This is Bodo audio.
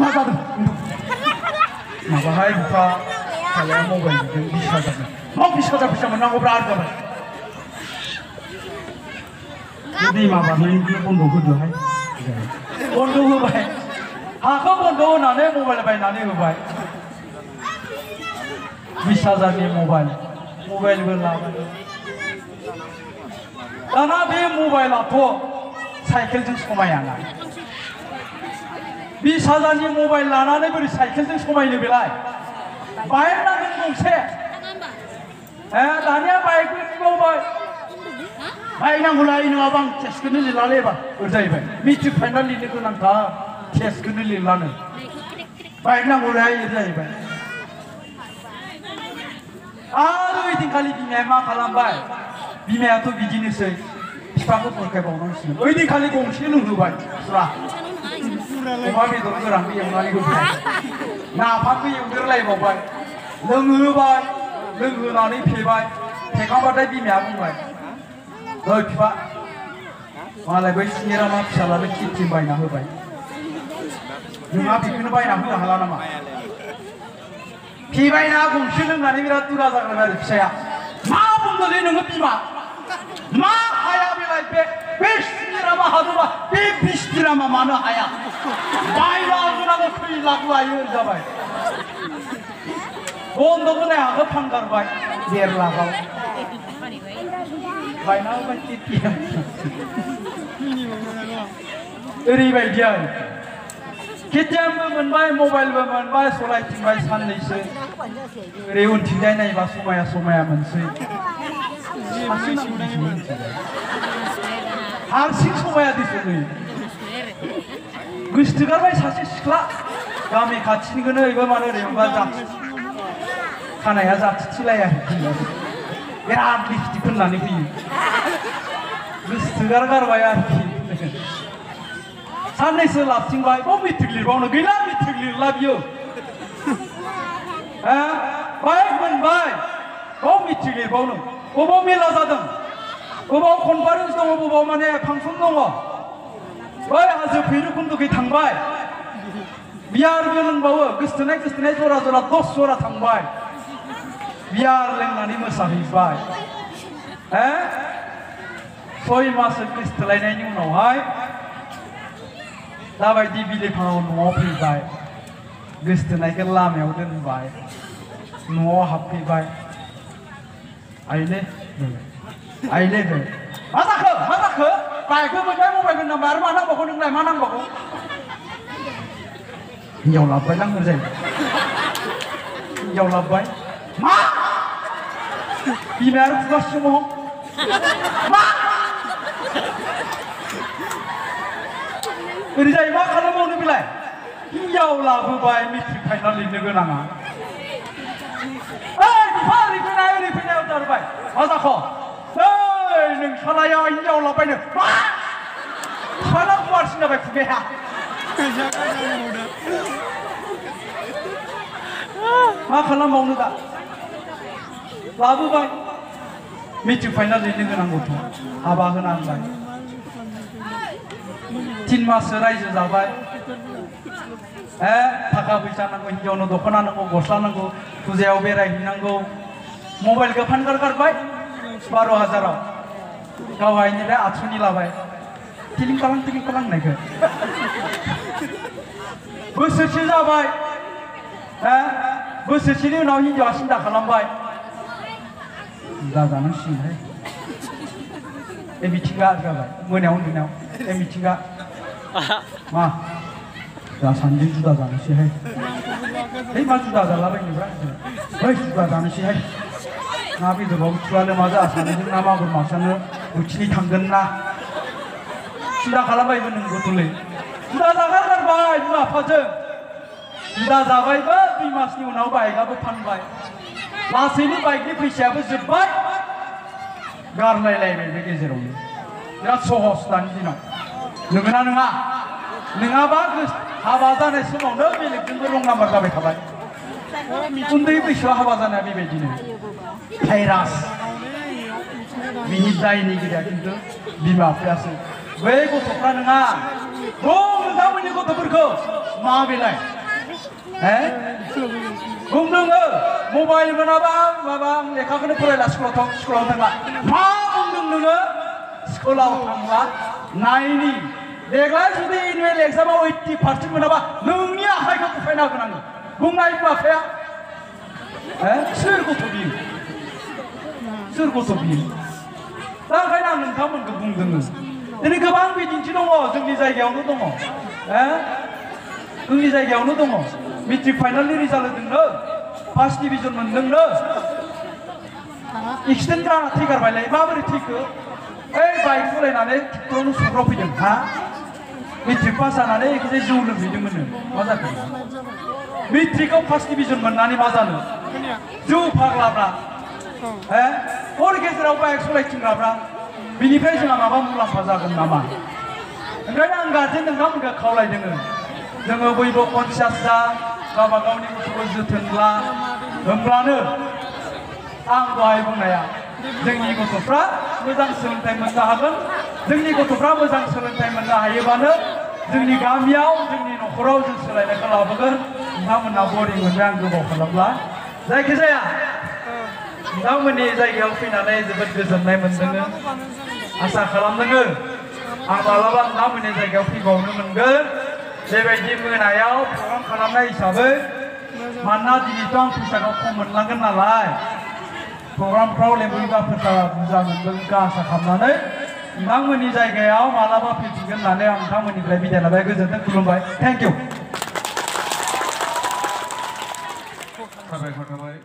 मा जादों माबाहाय बिफा फिसाया मबाइलजों 20,000 मा 20,000 फैसा मोननांगौब्रा आरो जाबाय जुदि माबानायनि बन्द होदोहाय बन्द होबाय हाखौ बन्द होनानै मबाइल बायनानै होबाय 20,000 नि मबाइलबो लाबाय दाना बे मबाइलाथ' साइकेलजों समायाना 20,000 नि मबाइल लानानै बोरै साइकेलजों समायनो बेलाय बाइक नांगोन गंसे दानिया बाइकबो बिबावबाय बाइक नांगौलाय नङाबा आं टेस्टखौनो लिरलालै एबार ओरै जाहैबाय मेट्रिक फाइनाल लिरनो गोनांथार टेस्टखौनो लिरलानो बाइक नांगौलाय ओरै जाहैबाय आरो ओइदिनखालि बिमाया मा खालामबाय बिमायाथ' बिदिनोसै बिफाखौ बुरखायबावनांसिगोन ओइदिनखालि गंसे लोंहोबाय फुरा अमा बेदर गोरानबो एवनानै होबाय नाफामबो एवदेरलायबावबाय लोंहोबाय लोंहोनानै फेबाय फेखांबाथाय बिमाया बुंबाय ओइ बिफा मालाय बै सिनेरामा फिसालानो किटचेन बायना होबाय नोंहा बेखौनो बायना होनो हाला नामा फेबायना गंसे लोंनानै बिराद दुगा जागोन आरो फिसाया मा बुंदोंलै नोङो बिमा मा हाया बेलाय बे सिनेरामा हादोंबा बे 20 दिरामा मानो हाया बायना होनांगौ 3 लाख लायो जाबाय बन्द होनाय हाखौ फानगारबाय 1.5 लाखआव बायना होबाय केटिएम ओरैबायदि आरो केटिएमबो मोनबाय मबाइलबो मोनबाय सलायथिंबाय साननैसो ओरै उनथिंजाय नायबा समाया मोनसै हारसिं समाया दिसुनै गोसथोगारबाय सासे सिख्ला गामि खाथिनिखौनो ओरैबा मानो ओरैबा जाथि खानाया जाथिथिलाया बिराद लिपस्टिक फोननानै फैयो गोसथोगारगारबाय आरोखि साननैसो लाबथिंबाय बाव मेट्रिक लिरबावनो गैला मेट्रिक लिरला बियो बाइक मोनबाय बाव मेट्रिक लिरबावनो बबाव मेला जादों बबाव कनफारेन्स दङ बबाव माने फांसन दङ बै हाजो भैरबकुन्दखै थांबाय बियारबो लोंबावो गोसथोनाय जरा 10 जरा थांबाय बियार लोंनानै मोसाहैबाय 6 मास गोसथोलायनायनि उनावहाय दाबायदि बिलिफाङाव न'आव फैबाय गोसथोनायखौ लामायाव दोनबाय न'आव हाबफैबाय आइले मा जाखो बाइकबो मोनबाय मबाइलबो नांबाय आरो मा नांबावगौ नोंलाय मा नांबावगौ हिन्जाव लाबबाय लांनो जायो हिन्जाव लाबबाय मा बिमाया आरो खुगा सिङाव मा ओरै जायो मा खालामबावनो बेलाय हिन्जाव लाबोबाय मेट्रिक फाइनाल लिरनो गोनाङा बिफा ओरै फैनाय उदारबाय मा जाखो नोंसालाया हिन्जाव लाबबायनो मा साना गुवारसिन जाबाय खुगाया मा खालामबावनो दा लाबोबाय मेट्रिक फाइनाल लिरनो गोनां गथ' हाबा होनांबाय 3 माससो रायजो जाबाय थाखा फैसा नांगौ हिन्जावनो दख'ना नांगौ गस्ला नांगौ फुजायाव बेरायहैनांगौ मबाइलखौ फानगारबाय 12,000आव गावहायनिफ्राय 800नि लाबाय टिलिं कालां होननायखौ बोसोरसे जाबाय बोसोरसेनि उनाव हिन्जावा सिन्था खालामबाय जाजानांसिगोनहाय मिथिंगा जाबाय मोनायाव उन्दुनायाव मिथिंगा मा दा सानजों जुदा जानोसैहाय मा जुदा जालाबायनोब्रा जुदा जानोसैहाय ना बेदराव थुआनो मा जा सानैजों ना मागुर मासानो उथिनि थांगोन ना जुदा खालामबायबो नों गथ'लै जुदा जागारगारबाय बिमा बिफाजों जुदा जाबायबो 2 मासनि उनाव बाइकआबो फानबाय लासैनो बाइकनि फैसायाबो जोब्बाय गारलायलायबाय बे गेजेरावनो बिराद सहस दानि दिनाव नोंगोना नङाबा हाबा जानाय समावनो बेलेगजोंबो रं नाम्बार जाबाय थाबाय उन्दै बैसोआव हाबा जानाया बेबायदिनो भाइरास बिनि दायनिगिरिया खिन्थु बिमा बिफायासो बै गथ'फ्रा नङा नोंथांमोननि गथ'फोरखौ मा बेलाय बुंदों मबाइल मोनाबा माबा लेखाखौनो फरायला स्कुलाव थांला मा बुंदों नोङो स्कुलाव थांला नायनि देग्लाय जुदि एनुवेल एग्जामाव 80% मोनाबा नोंनि आखाइखौ बुफायना होनांगौ बुंनाय बिमा-बिफाया सोर गथ' बियो सोर गथ' बियो दा ओंखायनो आं नोंथांमोनखौ बुंदों दिनै गोबां बिदिन्थि दङ जोंनि जायगायावनो दङ जोंनि जायगायावनो दङ मेट्रिक फाइनालनि रिजाल्ट होदोंनो फार्स्ट डिभिजन मोनदोंनो एक्सिडेन्ट जाना थैगारबायलाय माबोरै थैखो बाइक सालायनानै ट्रेक्टरावनो सौग्रावफैदों हा मेट्रिक पास जानानै एखिजाय जौ लोंहैदोंमोननो मा जाखो मेट्रिकआव फार्स्ट डिभिजन मोननानै मा जानो जौ फाग्लाब्रा हर गेजेराव बाइक सालायथिंग्राब्रा बिनिफ्राय जोंहा माबा मुलाम्फा जागोन नामा ओंखायनो आं गारजेन नोंथांमोनखौ खावलायदों जोङो बयबो कनसियास जा गावबा गावनि गथ'खौ जोथोन ला होमब्लानो आं दहाय बुंनाया जोंनि गथ'फ्रा मोजां सोलोंथाइ मोननो हागोन जोंनि गथ'फ्रा मोजां सोलोंथाइ मोननो हायोबानो जोंनि गामियाव जोंनि न'खराव जों सोलायनायखौ लाबोगोन नोंथांमोनहा बरिं मोनबाय आं गोबाव खालामला जायखिजाया नोंथांमोननि जायगायाव फैनानै जोबोद गोजोननाय मोनदों आसा खालामदों आं मालाबा नोंथांमोननि जायगायाव फैबावनो मोनगोन बेबायदि मोनायाव प्रग्राम खालामनाय हिसाबै मानोना दिनैथ' आं फैसाखौ खम मोनलांगोन नालाय प्रग्रामफ्राव लेंबोयोबा फैसा बुरजा मोनगोनखौ आसा खालामनानै नोंथांमोननि जायगायाव मालाबा फैफिनगोन होननानै आं नोंथांमोननिफ्राय बिदाय लाबाय गोजोनथों खुलुमबाय थेंक इउ साबायखर थाबाय